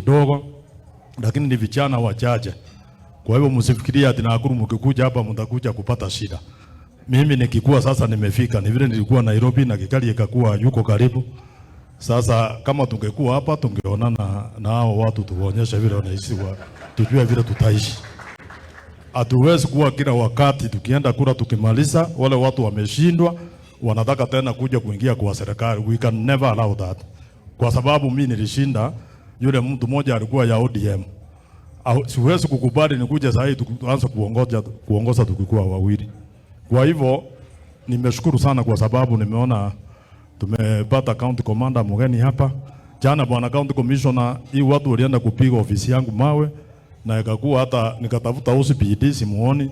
kidogo, lakini ni vijana wachache. Kwa hivyo msifikirie ati Nakuru mkikuja hapa mtakuja kupata shida. Mimi nikikuwa sasa nimefika, ni vile nilikuwa Nairobi na Gikaria ikakuwa yuko karibu. Sasa kama tungekuwa hapa tungeonana na hao watu tuonyeshe vile wanaishi, tujue vile tutaishi. Hatuwezi kuwa kila wakati tukienda kura tukimaliza, wale watu wameshindwa, wanataka tena kuja kuingia kwa serikali. We can never allow that, kwa sababu mimi nilishinda, yule mtu mmoja alikuwa ya ODM. Siwezi kukubali nikuje sasa hivi tuanze kuongoza tukikuwa wawili. Kwa hivyo nimeshukuru sana kwa sababu nimeona tumepata county commander mgeni hapa. Jana bwana county commissioner, hii watu walienda kupiga ofisi yangu mawe na ikakuwa hata nikatafuta OCPD simuoni.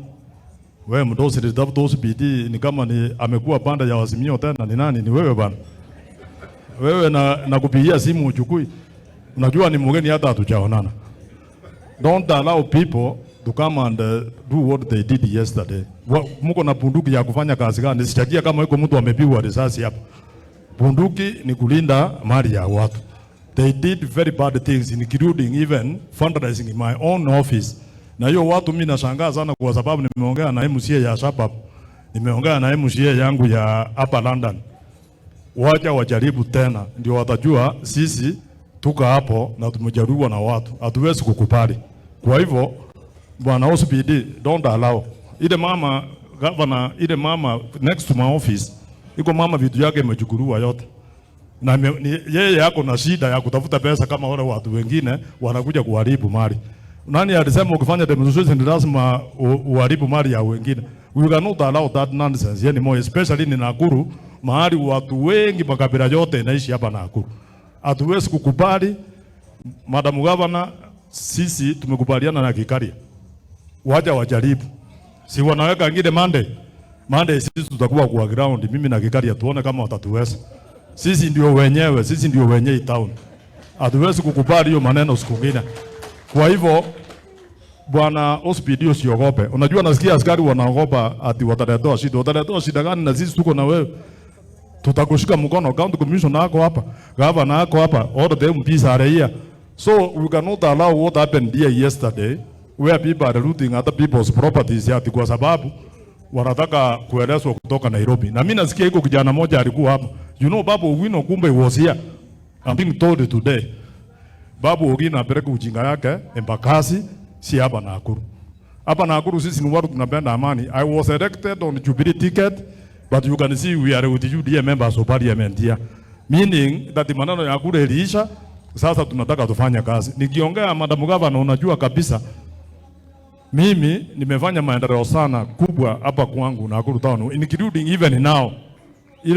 Wewe mdosi, nilitafuta OCPD ni kama ni amekuwa pande ya Azimio tena ni nani? Ni wewe bwana. Wewe na kupigia simu uchukui. Unajua ni mgeni hata hatujaonana. Don't allow people to come and do what they did yesterday. Muko na bunduki ya kufanya kazi gani? Sitakia kama iko mtu amepigwa risasi hapa. Bunduki ni kulinda mali ya watu. They did very bad things, including even fundraising in my own office. Na hiyo watu mimi nashangaa sana kwa sababu nimeongea na MCA ya Shabab, nimeongea na MCA yangu ya hapa London. Wacha wajaribu tena, ndio watajua sisi tuko hapo na tumejaribiwa na watu, hatuwezi kukubali. Kwa hivyo bwana OCPD, don't allow ile mama governor, ile mama next to my office, iko mama vitu yake imechukuliwa yote na yeye yako na shida ya kutafuta pesa kama wale watu wengine wanakuja kuharibu mali. Nani alisema ukifanya demonstration ni lazima uharibu mali ya wengine? We cannot allow that nonsense anymore, especially in Nakuru, mahali watu wengi makabila yote inaishi hapa Nakuru. Hatuwezi kukubali. Madam Governor, sisi tumekubaliana na Gikaria, waja wajaribu, si wanaweka ngine Monday. Monday sisi tutakuwa kwa ground, mimi na Gikaria, tuone kama watatuweza. Sisi ndio wenyewe, sisi ndio wenyewe town. Hatuwezi kukubali hiyo maneno siku nyingine. Kwa hivyo bwana OCPD, usiogope. Unajua nasikia askari wanaogopa ati wataletewa shida. Wataletewa shida gani na sisi tuko na wewe? Tutakushika mkono. County commissioner ako hapa, governor ako hapa, all the MPs are here. So we cannot allow what happened here yesterday, where people are looting other people's properties ati kwa sababu wanataka kuelezwa kutoka Nairobi. Na mimi nasikia iko kijana moja alikuwa hapa. Babu Owino kumbe was here. I'm being told today. Babu Owino apeleke ujinga yake Embakasi, si hapa Nakuru. Hapa Nakuru sisi ni watu tunapenda amani. I was elected on Jubilee ticket, but you can see we are with UDA members of parliament here. Meaning that maneno ya kule iliisha, sasa tunataka tufanye kazi. Nikiongea, Madam Governor, unajua kabisa mimi nimefanya maendeleo sana kubwa hapa kwangu Nakuru town, including even now.